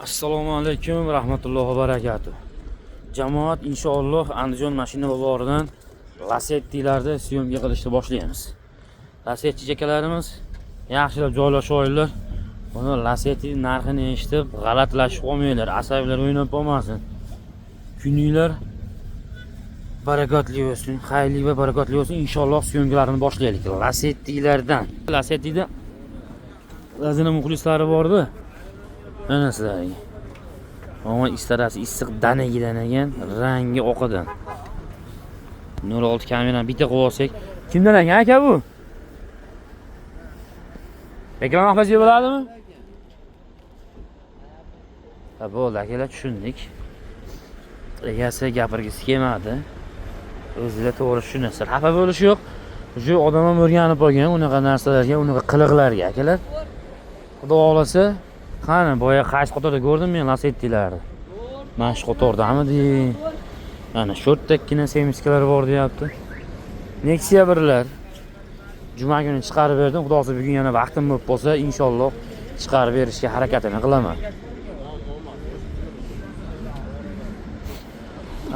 Assalomu alaykum va rahmatullohi va barakatuh. Jamoat, inshaalloh Andijon mashina bozoridan Lacetti'larda съёмка qilishni boshlaymiz. Lacetti akalarimiz yaxshilab joylashib olinglar. Buni Lacetti narxini eshitib g'alatlashib qolmanglar, asablar o'ynab qolmasin. Kuninglar barakotli bo'lsin, xayrli va barakotli bo'lsin. Inshaalloh съёмка larni boshlaylik. Lacetti'lardan. Lacetti'da o'zini muxlislari bordi. Mana sizlarga. Omon istarasi issiq danagidan ekan, rangi oqidan. 06 kamerani bitta qo'yib olsak. Kimdan ekan aka bu? Reklama qilsak bo'ladimi? Ha, bo'ldi akalar, tushundik. Egasi gapirgisi kelmadi. O'zida to'g'ri tushunasizlar. Xafa bo'lish yo'q. Shu odam ham o'rganib qolgan unaqa narsalarga, unaqa qiliqlarga akalar. Xudo xohlasa, qani boya qaysi qatorda ko'rdim men Lacetti'larni? Mana shu qatordamidi? Mana shu yerdakkina семечка lar bor deyapti. Nexia birlar. Juma kuni chiqarib berdim. Xudo xohlasa bugun yana vaqtim bo'lib qolsa, inshaalloh chiqarib berishga harakatini qilaman.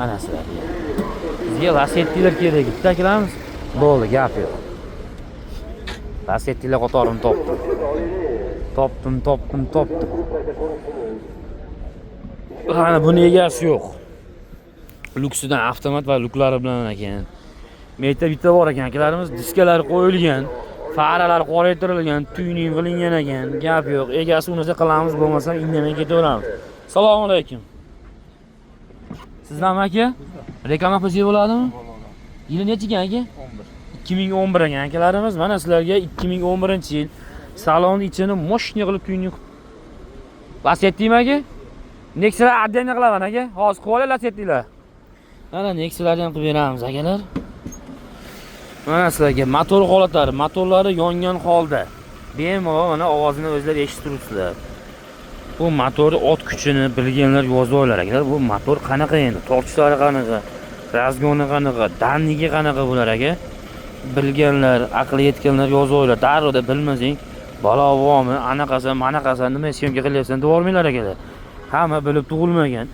Ana sizlarga. Bizga Lacetti'lar kerak. Bitta akalarimiz. Bo'ldi, gap yo'q. Lacetti'lar qatorini topdim. Topdim, topdim, topdim. Qani buni egasi yo'q. Luksidan avtomat va luklari bilan ekan. Meta bitta bor ekan akalarimiz, diskalari qo'yilgan, faralar qoraytirilgan, tuning qilingan ekan, gap yo'q. Egasi unasa qilamiz, bo'lmasa indamay ketaveramiz. Assalomu alaykum. Sizlarmi aka? Reklama qilsak bo'ladimi? Yili necha ekan aka? 2011 ekan akalarimiz. Mana sizlarga 2011-yil salon ichini мощный qilib tuning. Lacetti'mi aka? Nexia'lar отдельно qilaman aka. Hozir qilib olay Lacetti'lar. Mana Nexia'larni ham qilib beramiz akalar. Mana sizlarga motor holatlari, motorlari yongan holda. Bemalol mana ovozini o'zlari eshitib turibsizlar. Bu motor ot kuchini bilganlar yozib olinglar akalar. Bu motor qanaqa endi? Tortishlari qanaqa? Разгон i qanaqa? Дальний i qanaqa bular aka? Bilganlar, aqli yetganlar yozib olinglar. Darrovda bilmasang, balovomi, anaqasi, manaqasi, nima съёмка qilyapsan deb yubormanglar akalar. Hamma bilib tug'ilmagan.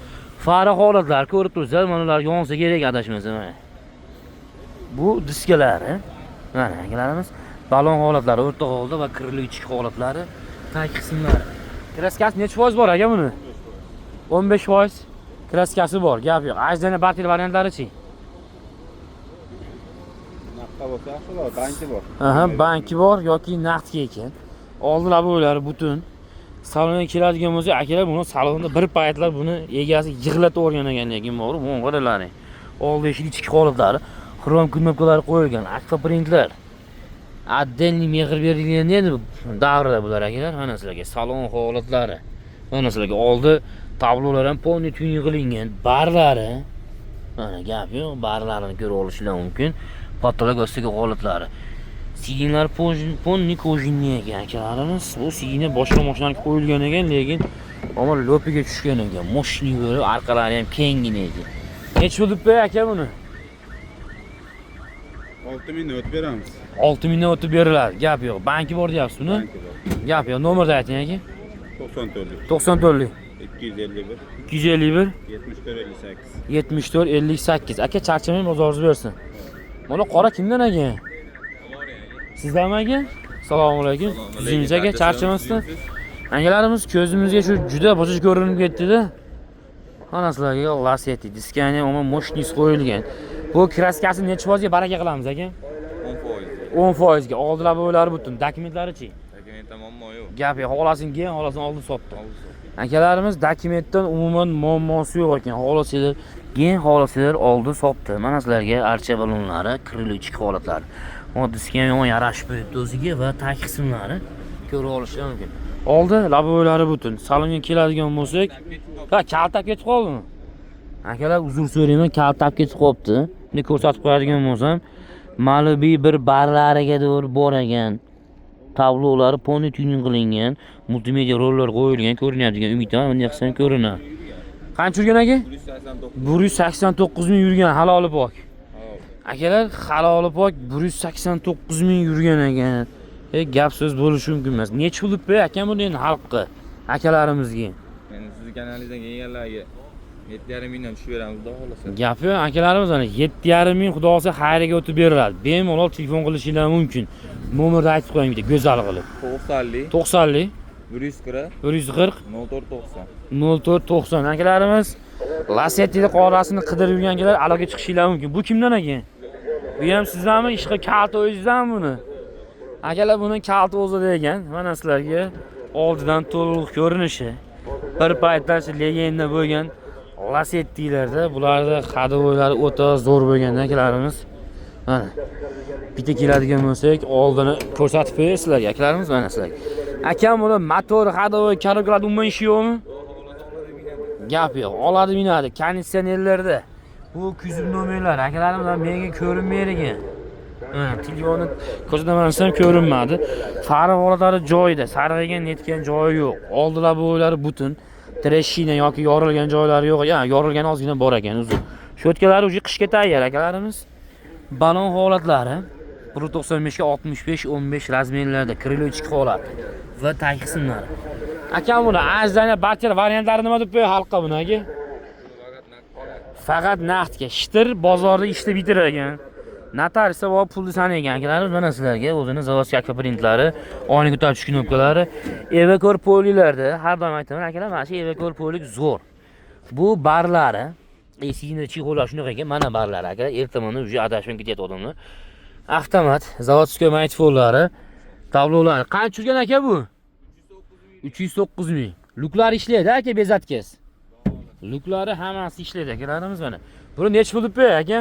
Fara holatlari ko'rib turibsizlar, mana ular yonsa kerak adashmasam mana. Bu diskalari. Mana akalarimiz balon holatlari o'rta holda va kirli ichki holatlari, tag qismlari. Краска si necha foiz bor aka buni? 15% краска si bor, gap yo'q. Ajdana batil variantlari-chi? Naqdga bo'lsa yaxshiroq, banki bor. Aha, banki bor yoki naqdga ekan. Oldi лобовой lari butun. Salonga keladigan bo'lsak, akalar buni salonda bir paytlar buni egasi yig'latib yuborgan ekan, lekin bor, bu qaralaring. Oldi eshik ichki holatlari, xrom knopkalari qo'yilgan, akvaprintlar. Отдельный mehr berilgan endi davrida bular akalar. Mana sizlarga salon holatlari. Mana sizlarga oldi tablolar ham полный tuning qilingan, barlari. Mana gap yo'q, barlarini ko'rib olishlar mumkin. Потолок ostiga holatlari. Сиденья lar полный кожаный ekan akalarimiz. Bu сиденье boshqa mashinaniki qo'yilgan ekan, lekin ammo lopiga tushgan ekan. Мощный bo'lib, orqalari ham kenggina ekan. Necha pul deb aka buni? 6 mingdan o'tib beramiz. 6 mingdan o'tib beriladi. Gap yo'q. Banki bor deyapsiz buni? Banki bor. Gap yo'q. Nomerni ayting aka. 94 94 251 251 74 58. 74 58. Aka charchamang, bozoringiz bersin. Mana qora kimdan aka? Sizdanmi aka? Assalomu alaykum. Tuzukmisiz aka, charchamasdan. Akalarimiz ko'zimizga shu juda boshqacha ko'rinib ketdi-da. Mana sizlarga Lacetti diskani ham мощный qo'yilgan. Bu краска si necha foizga baraka qilamiz aka? 10 foiz. 10 foizga. Oldi лобовой lari butun. Dokumentlari-chi? Dokumentda muammo yo'q. Gap yo'q. Xohlasang keyin, xohlasang oldin sotdi. Oldi sotdi. Akalarimiz dokumentdan umuman muammosi yo'q ekan. Xohlasanglar keyin, xohlasanglar oldi sotdi. Mana sizlarga archa balonlari, kirli ichki holatlari. O diska ham yomon yarashib qo'yibdi o'ziga va tag qismlari ko'rib olishlar mumkin. Oldi лобовой lari butun. Salonga keladigan bo'lsak, ha, kaltab ketib qoldimi? Akalar uzr so'rayman, kaltab ketib qolibdi. Endi ko'rsatib qo'yadigan bo'lsam, Malibu bir barlariga to'g'ri bor ekan. Tablolari полный tuning qilingan, multimedia rollar qo'yilgan, ko'rinadigan umiddaman, bunday qilsam ko'rinadi. Qancha yurgan aka? 189. 189 ming yurgan, haloli pok. Akalar, haloli pok 189 ming yurgan ekan. E, gap so'z bo'lishi mumkin emas. Necha pul deb qo'y akam buni endi xalqqa, akalarimizga? Endi sizni kanalingizdan kelganlarga 7,5 mingdan tushib beramiz, xudo xohlasa. Gap yo'q, akalarimiz, mana 7,5 ming, xudo xohlasa, xayriga o'tib beriladi. Bemalol telefon qilishinglar mumkin. Nomerni aytib qo'ying bitta go'zal qilib. 90lik 90lik 140 140 0490. 0490. Akalarimiz, Lasetti'ni qorasini qidirib yurgan akalar aloqaga chiqishinglar mumkin. Bu kimdan aka? Bu ham sizdanmi? Ishqi kalta o'zingizdanmi buni? Akalar, buni kalta o'zida ekan. Mana sizlarga oldidan to'liq ko'rinishi. Bir paytlar shu legenda bo'lgan Lasetti'larda bularni ходовой lari o'ta zo'r bo'lgan, akalarimiz. Mana bitta keladigan bo'lsak, oldini ko'rsatib qo'yay sizlarga, akalarimiz, mana sizlarga. Akam, buni motor, ходовой, коробка lar umuman ishi yo'qmi? Gap yo'q. Oladi, minadi. Konditsionerlarda. Bu kuzov nomerlar, akalarimiz, menga ko'rinmaydi ekan. Ha, telefonni ko'rsataman desam ko'rinmadi. Fara holatlari joyida, sarg'aygan netgan joyi yo'q. Oldilar bo'ylari butun. Трещина yoki yorilgan joylari yo'q. Ya, yorilgan ozgina bor ekan, uzun. Щётка lari уже qishga tayyor, akalarimiz. Balon holatlari 1.95 ga 65 15 размер larda, крыло ichki holat va tag qismlari. Akam, buni arzani barcha variantlari nima deb qo'yay xalqqa buni, aka? Faqat naqdga. Shitir bozorda ishni bitirar ekan. Notariusda borib pulni sanaygan, akalarimiz, mana sizlarga o'zini заводской akvaprintlari, oyna ko'tarish knopkalari, Evekor polilarda har doim aytaman, akalar, mana shu Evekor polik zo'r. Bu barlari, eshigini чехол lar shunaqa ekan, mana barlari, akalar, ertaman уже adashib ketyapti odamlar. Avtomat, заводской magnitofonlari, tablolari. Qancha yurgan, aka, bu? 309 ming. Lyuklar ishlaydi, aka, без отказ. Lyuklari hammasi ishlaydi, akalarimiz, mana. Buni nechi pul deb qo'yay, aka?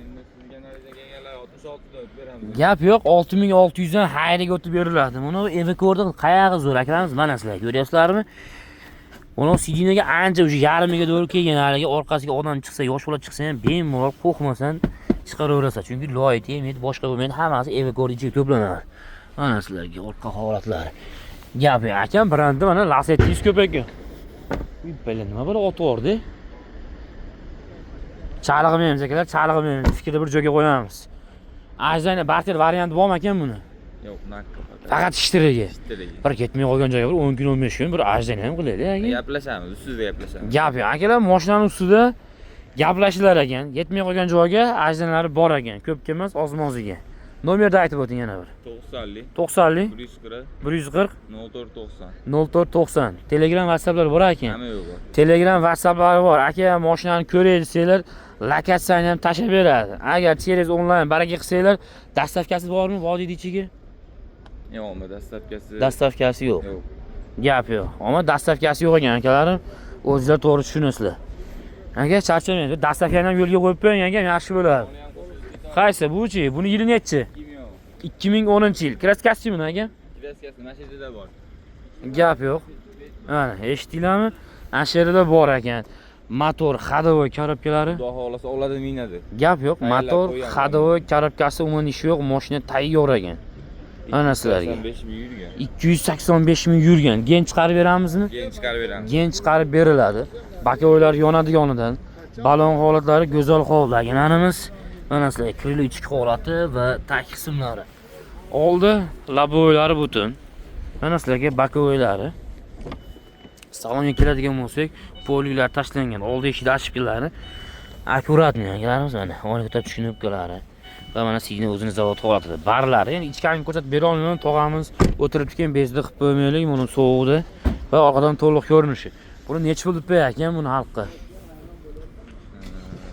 Endi sizni kanalingizdan kelganlarga 66 dan o'tib beramiz. Gap yo'q, 6600 dan xayriga o'tib beriladi. Buni Evekorda qayog'i zo'r, akalarimiz, mana sizlar ko'ryapsizlarmi? Uni сиденье ga ancha уже yarmiga to'g'ri kelgan, haligi orqasiga odam chiqsa, yosh bola chiqsa ham bemalol qo'rqmasdan chiqaraverasan. Chunki loy tegmaydi, boshqa bo'lmaydi, hammasi Evekor ichiga to'planadi. Mana sizlarga orqa holatlari. Gap yo'q, akam, brendni mana Lacetti ko'p ekan. Uy, bala, nima bo'la ot yordi? Chalg'imaymiz, akalar, chalg'imaymiz. Fikrni bir joyga qo'yamiz. Arzani barter varianti bormi, akam, buni? Yo'q, naqd faqat. Faqat ishtirigi. Ishtirigi. Bir ketmay qolgan joyga bir 10 kun, 15 kun bir arzani ham qilaylik, aka. Gaplashamiz, ustida gaplashamiz. Gap yo'q. Akalar, mashinani ustida gaplashilar ekan. Yetmay qolgan joyga arzanlari bor ekan. Ko'pga emas, ozmoziga. Nomerni aytib o'ting yana bir. 90lik 90lik 140 140 0490. 0490. Telegram, WhatsApplar bor ekan. Hamma yo'q bor. Telegram, WhatsApplari bor. Aka, mashinani ko'ray desanglar, lokatsiyani ham tashlab beradi. Agar через onlayn baraka qilsanglar, доставка si bormi vodiyni ichiga? Yo'qmi, доставка si? Доставка si yo'q. Yo'q. Gap yo'q. Ammo доставка si yo'q ekan, akalarim. O'zinglar to'g'ri tushunasizlar. Aka, charchamang. Доставка ni ham yo'lga qo'yib qo'ying, aka, yaxshi bo'ladi. Qaysi buchi? Buni yili nechi? 2010-yil. Краска si buni, aka? Краска si mana shu yerda bor. Gap yo'q. Mana, eshitdinglarmi? Ana shu yerda bor ekan. Motor, ходовой, коробка lari. Xudo xohlasa oladi, minadi. Gap yo'q. Tayyorlab Motor, qo'ygan. Ходовой, коробка si umuman ishi yo'q. Mashina tayyor ekan. Mana sizlarga. 285 ming yurgan. 285 ming yurgan. Gen chiqarib beramizmi? Keyin chiqarib beramiz. Gen chiqarib beriladi. Боковой lar yonadi yonidan. Balon holatlari go'zal holatdagilarimiz. Mana sizlarga крыло ichki holati va tag qismlari. Oldi лобовой lari butun. Mana sizlarga боковой lari. Salonga keladigan bo'lsak, poliklar tashlangan, oldi eshikda ochibkilari. Аккуратный, akalarimiz, mana oyna ko'tarib knopkalari va mana signi o'zini zavod holatida. Barlari, endi ichkarini ko'rsatib bera olmayman, tog'amiz o'tiribdi ekan, bezda qilib qo'ymaylik buni sovuqda va orqadan to'liq ko'rinishi. Buni nechi pul deb qo'yar ekan buni xalqqa?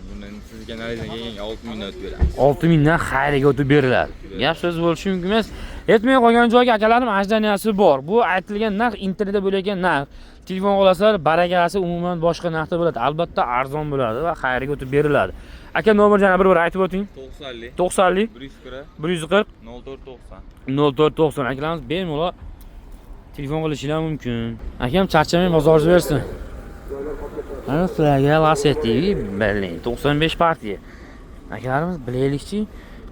Buni sizni kanalingizdan kelgan 6 mingdan o'tib beramiz. 6 mingdan xayriga o'tib beriladi. Gap so'z bo'lishi mumkin emas. Yetmay qolgan joyga, akalarim, ожидания si bor. Bu aytilgan narx internetda bo'layotgan narx. Telefon olasizlar, barakasi umuman boshqa narxda bo'ladi. Albatta arzon bo'ladi va xayriga o'tib beriladi. Aka, nomer yana bir bor aytib o'ting. 90lik 90lik 140 140 0490. 0490. Akalarimiz bemalol telefon qilishinglar mumkin. Akam, charchamang, bozoringiz bersin. Mana sizlarga Lacetti, блин, 95 partiya. Akalarimiz, bilaylikchi,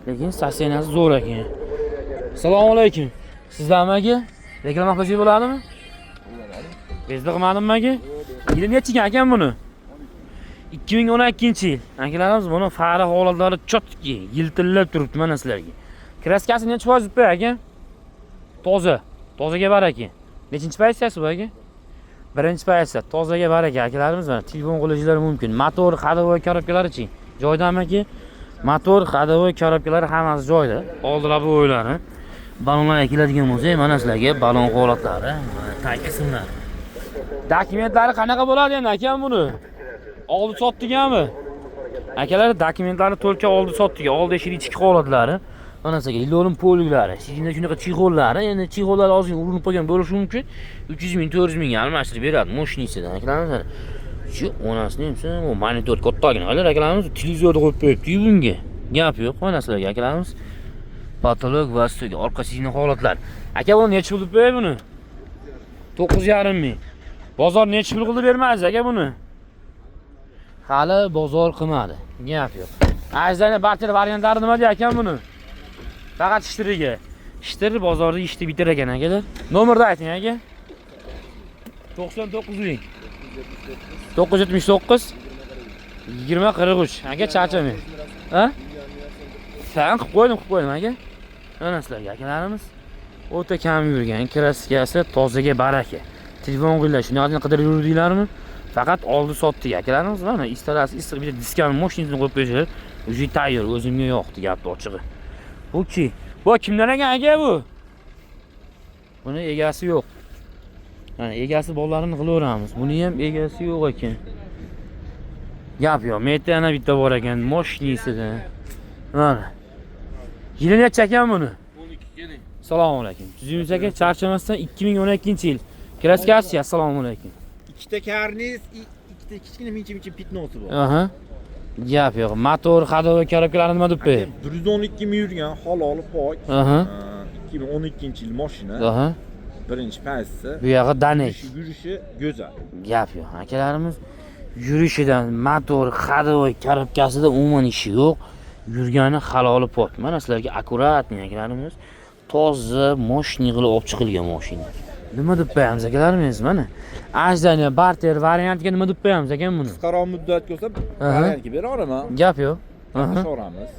lekin состояние si zo'r ekan. Assalomu alaykum. Sizlarmi, aka? Reklama qilsak bo'ladimi? Bezda qilmadimmi, aka? Yili nechiga akam buni? 2012-yil. Akalarimiz, buni fara holatlari чёткий, yiltillab turibdi mana sizlarga. Краска si necha foiz bu, aka? Toza. Tozaga baraka. Nechinchi pozitsiyasi bu, aka? Birinchi paytda tozaga baraka akalarimiz, mana telefon qilishlari mumkin. Motor, ходовой korobkalari-chi? Joydami aka? Motor, ходовой korobkalari hammasi joyida. Oldilar bu o'ylari. Balonlarga keladigan bo'lsak, mana sizlarga balon holatlari, tag qismlari. Dokumentlari qanaqa bo'ladi endi akam buni? Oldi sotdigami? Akalar, dokumentlari to'lka oldi sotdiga, oldi eshik ichki holatlari. Mana sizlarga ilolim poliklari, shinda shunaqa chexollari, endi chexollar ozgina urinib qolgan bo'lishi mumkin. 300 ming, 400 mingga almashtirib beradi moshinasidan akalarimiz. Shu onasini ham sen, u monitor kattagina halar akalarimiz, televizorni qo'yib qo'yibdi bunga. Gap yo'q, mana sizlarga akalarimiz. Потолок va ustiga orqa sino holatlar. Aka, buni necha pul deb qo'yay buni? 9,5 ming. Bozor necha pul qilib bermaysiz aka buni? Hali bozor qilmadi. Gap yo'q. Ajzani barter variantlari nima dey akam buni? Faqat ishtiriga. Ishtir bozorda ishni bitar ekan akalar. Nomerni ayting aka. 99 ming. 979 20 43. Aka, charchamang. Ha? San qilib qo'ydim, qilib qo'ydim aka. Mana sizlarga akalarimiz o'ta kam yurgan, kraskasi tozaga baraka. Telefon qilinglar, shuni qidirib yurdinglarmi? Faqat oldi sotdik akalarimiz, mana istalasi issiq bitta diskani mashinasini qo'yib qo'yishadi. Уже tayyor, o'zimga yoqdi gapni ochig'i. Bu ki? Bu kimdan ekan aka bu? Buni egasi yo'q. Mana egasi bolalarini qilaveramiz. Buni ham egasi yo'q ekan. Gap yo'q. Menda yana bitta bor ekan, moshinisida. Mana. Yili necha ekan buni? 12 keling. Assalomu alaykum. Tuzimiz aka, charchamasdan 2012-yil. Kraskasi, assalomu alaykum. Ikkita karniz, ikkita kichkina mincha-mincha пятно si bor. Aha. Gap yo'q. Motor, ходовой korobkalari nima deb qo'yay? 112 ming yurgan, haloli pok. Aha. 2012-yil mashina. Aha. Birinchi paytsi. Bu yog'i danek. Yurishi go'zal. Gap yo'q. Akalarimiz, yurishidan motor, ходовой korobkasida umuman ishi yo'q. Yurgani haloli pok. Mana sizlarga аккуратный akalarimiz, toza, moshina qilib olib chiqilgan mashina. Nima deb qo'yamiz akalarimiz mana? Ajdani barter variantiga nima deb qo'yamiz akam buni? Qisqaroq muddat bo'lsa, Aha. variantga bera olaman. Gap yo'q. Aha. So'ramiz.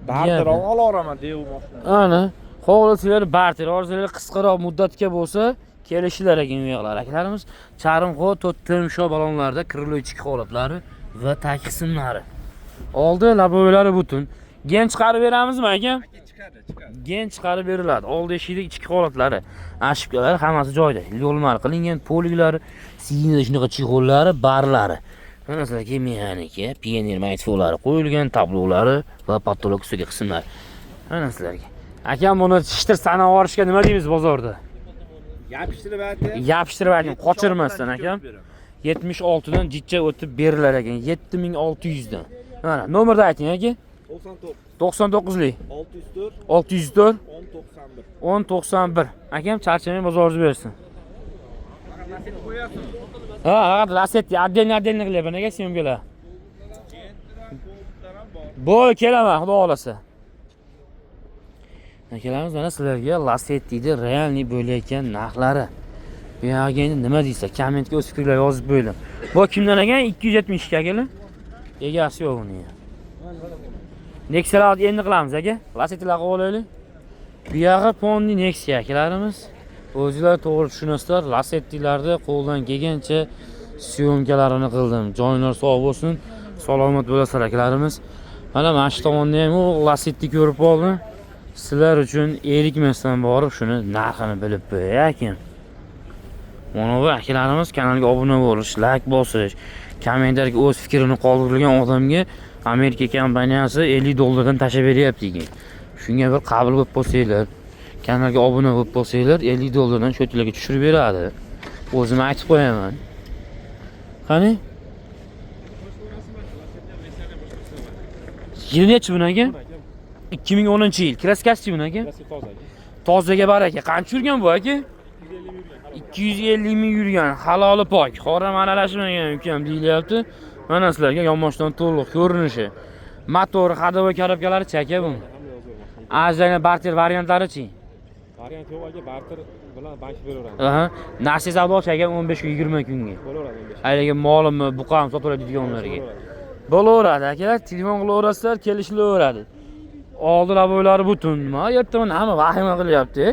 Barter Gap. olaveraman deyu mashina. Ana, xohlasanglar barter, orzularing qisqaroq muddatga bo'lsa, kelishinglar ekan u yoqlar. Akalarimiz, charmxo, to'rt balonlarda крыло ichki holatlari va tag qismlari. Oldi лобовой lari butun. Gen chiqarib beramizmi aka? Chiqadi, chiqadi. Gen chiqarib beriladi. Oldi eshikda ichki holatlari, ошибка lari hammasi joyida. Yo'lmar qilingan, poliklari, signida shunaqa chexollari, barlari. Mana sizlarga mexanika, Pioneer magnitofonlari qo'yilgan, tablolari va потолок ustiga qismlar. Mana sizlarga. Akam, buni shishtir sanab yuborishga nima deymiz bozorda? Yopishtirib aytdi. Yopishtirib ayting, qochirmasdan akam. 76 dan jicha o'tib berilar ekan, 7600 dan. Mana nomerni ayting aka. 99 99 lik 604 604 1091. 1091. Akam, charchamang, bozoringiz bersin. Ha, faqat Lasetti отдельно отдельно qilyapman aka съёмка lar. Bo'l, kelaman, xudo xohlasa. Akalarimiz, mana sizlarga Lasetti'da реальный bo'layotgan narxlari. Bu yog'iga endi nima deysizlar? Kommentga o'z fikrlar yozib qo'yinglar. Bu kimdan ekan? 272 akalar. Egasi yo'q uni ham. Nexia'larni endi qilamiz aka. Lasettilar qilib olaylik. Bu yog'i полный Nexia akalarimiz. O'zinglar to'g'ri tushunasizlar. Lasettilarni qo'ldan kelgancha съёмка larini qildim. Joninglar sog' bo'lsin, salomat bo'lasizlar akalarimiz. Mana shu tomonda ham u Lasetti ko'rib qoldim. Sizlar uchun erikmasdan borib shuni narxini bilib qo'yay aka. Mana bu akalarimiz, kanalga obuna bo'lish, like bosish, kommentariyga o'z fikrini qoldirgan odamga Amerika kompaniyasi 50 dollardan tashlab beryapti ekan. Shunga bir qabul bo'lib qolsanglar, kanalga obuna bo'lib qolsanglar, 50 dollardan счёт larga tushirib beradi. O'zim aytib qo'yaman. Qani? Yili nechi buni aka? 2010-yil. Kraskasi buni aka? Tozaga baraka. Qancha yurgan bu aka? 250 ming yurgan. Haloli pok. Harom aralashmagan ukam deyilyapti. Mana sizlarga yonboshdan to'liq ko'rinishi. Motor, ходовой korobkalari chaka buni. Ajralgan barter variantlari-chi? Variant yo'q aka, barter bilan bank beraveramiz. Aha. Nasiya savdo aka 15 kun 20 kunga. Bo'laveradi 15. Haligi molimni, buqam sotiladiganlarga. Bo'laveradi akalar, telefon qilaverasizlar, kelishilaveradi. Oldi лобовой lari butun. Nima yerda hamma vahima qilyapti.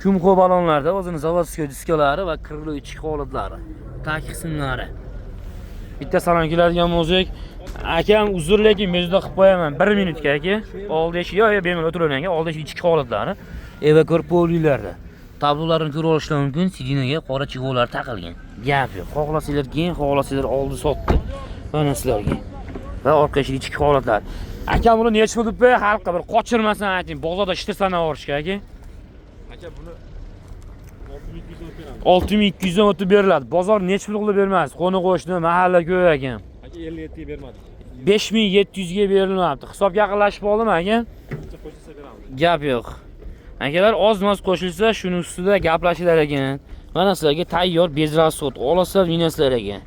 Kumxo balonlarda o'zini заводской diskalari va крыло ichki holatlari. Tag qismlari. Bitta salon keladigan bo'lsak, akam uzr, lekin mezda qilib qo'yaman 1 minutga aka. Oldi eshik, yo'q, yo'q, bemalol o'tiravering aka. Oldi eshik ichki holatlari. Evakor polilarda. Tablolarini ko'rib olishlar mumkin. Sidinaga qora chig'olar taqilgan. Gap yo'q. Xohlasanglar keyin, xohlasanglar oldi sotdi. Mana sizlarga. Va orqa eshik ichki holatlar. Akam, buni necha pul deb qo'y, xalqqa bir qochirmasan ayting, bozorda ishtirsan yuborishga aka. Aka, buni 6200 dan beramiz. 6200 dan o'tib beriladi. Bozor necha pul qilib bermas? Qo'ni qo'shni, mahalla ko'p ekan. Aka, 57 ga bermadik. 5700 ga berilmabdi. Hisob yaqinlashib qoldimi aka? Bitta qo'shilsa beramiz. Gap yo'q. Akalar, oz-moz qo'shilsa, shuni ustida gaplashilар ekan. Mana sizlarga tayyor без расход. Olasizlar, minasizlar ekan.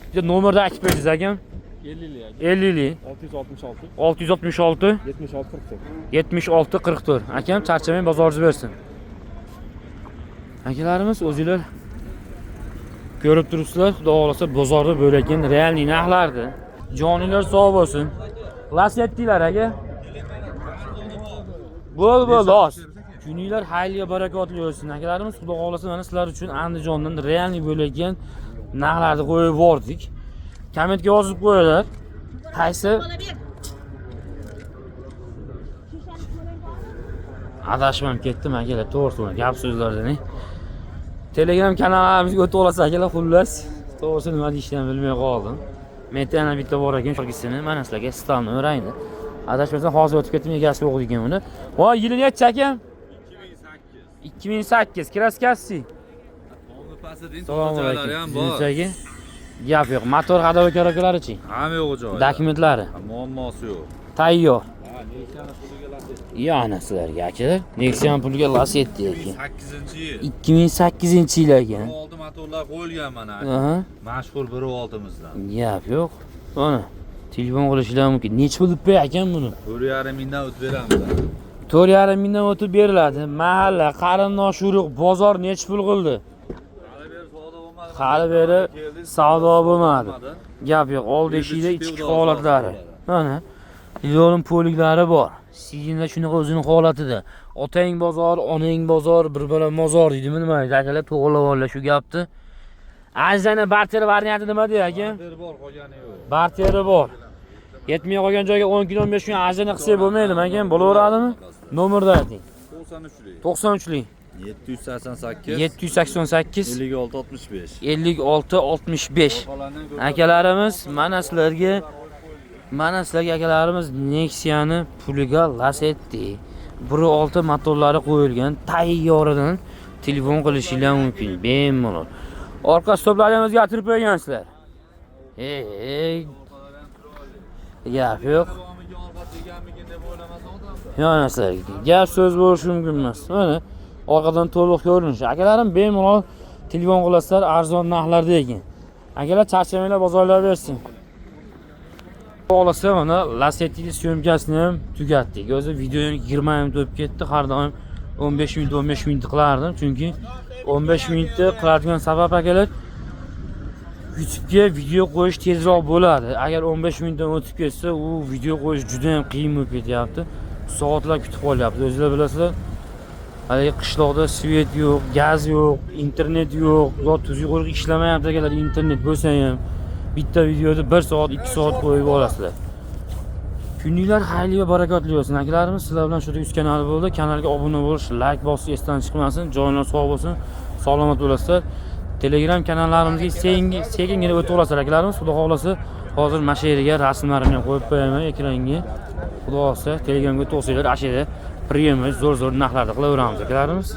Bitta nomerni aytib bersangiz akam. 50 lik aka. 50 lik. 666 666 76 44. 76 44. Akam, charchamang, bozoringiz bersin. Akalarimiz, o'zinglar ko'rib turibsizlar, xudo xohlasa bozorda bo'layotgan реальный narxlardi. Joninglar sog' bo'lsin. Lasettilar aka. Bo'l, bo'l, los. Kuninglar xayrli va barakotli bo'lsin. Akalarimiz, xudo xohlasa mana sizlar uchun Andijondan реальный bo'layotgan narxlarni qo'yib bordik. Kommentga yozib qo'yinglar. Qaysi adashib ham ketdim akalar, to'g'risi gap so'zlardan. Telegram kanalimizga o'tib olasiz akalar, xullas. To'g'risi nima deyishni ham bilmay qoldim. Menda yana bitta bor ekan, farqisini mana sizlarga stalni o'raydi. Adashmasam hozir o'tib ketdim, egasi yo'q degan uni. Voy, yili necha akam? 2008. Kraskasi. Assalomu alaykum. ham bor. Aka. Gap yo'q. Motor ходовой коробка larichi? Hamma yo'q joyida. Dokumentlari Muammosi yo'q. tayyor. Yana sizlarga aka. Nexia puliga Lacetti ekan. 8-yil. 2008-yil ekan. 1.6 motorlar qo'yilgan mana. Aha. Mashhur 1.6mizdan. Gap yo'q. Mana telefon qilishlar mumkin. Necha pul deb qo'y akam buni? 4.5 mingdan o'tib beramiz. 4.5 mingdan o'tib beriladi. Mahalla, qarindosh urug', bozor necha pul qildi? Hali beri savdo bo'lmadi. Hali beri savdo bo'lmadi. Gap yo'q. Oldi eshikda ichki holatlari. Mana yo'lin poliklari bor. Sigina shunaqa o'zini holatida. Otang bozor, onang bozor, bir bola mozor deydimi nima deydi? Akalar, to'g'rilab olinglar shu gapni. Azana barter varianti nima deydi aka? Barter bor, qolgani yo'q. Barteri bor. Yetmay qolgan joyga 10 kun 15 kun arzani qilsak bo'lmaydimi aka? Bo'laveradimi? Nomerni ayting. 93lik. 93lik 788 788 56 65. 56 65. Akalarimiz, mana sizlarga akalarimiz Nexia'ni puliga Lacetti 1.6 motorlari qo'yilgan tayyoridan telefon qilishinglar mumkin bemalol. Orqa stoplarni ham o'zgartirib qo'ygansizlar. Ey, ey. Gap yo'q. Yana sizlarga gap so'z bo'lishi mumkin emas. Mana orqadan to'liq ko'rinishi. Akalarim, bemalol telefon qilasizlar, arzon narxlarda ekan. Akalar, charchamanglar, bozorlar bersin. Xohlasa mana Lacetti съёмка sini ham tugatdik. O'zi videoni 20 minut o'tib ketdi. Har doim 15 minut 15 minut qilardim, chunki 15 minutda qiladigan sabab, akalar, YouTube'ga video qo'yish tezroq bo'ladi. Agar 15 minutdan o'tib ketsa, u video qo'yish juda ham qiyin bo'lib ketyapti. Soatlab kutib qolyapti. O'zinglar bilasizlar. Haligi qishloqda свет yo'q, gaz yo'q, internet yo'q, yo tuzuk quruq ishlamayapti akalar, internet bo'lsa ham bitta videoni 1 soat, 2 soat qo'yib olasizlar. Kuninglar xayrli va barakotli bo'lsin. Akalarimiz, sizlar bilan shu yuz kanali bo'ldi. Kanalga obuna bo'lish, like bosish esdan chiqmasin. Joninglar sog' bo'lsin, salomat bo'lasizlar. Telegram kanallarimizga sekingina o'tib olasizlar akalarimiz. Xudo xohlasa, hozir mana shu yerga rasmlarimni ham qo'yib qo'yaman ekranga. Xudo xohlasa, Telegramga o'tib olsanglar, ana shu yerda priyemni zo'r-zo'r narxlarda qilaveramiz akalarimiz.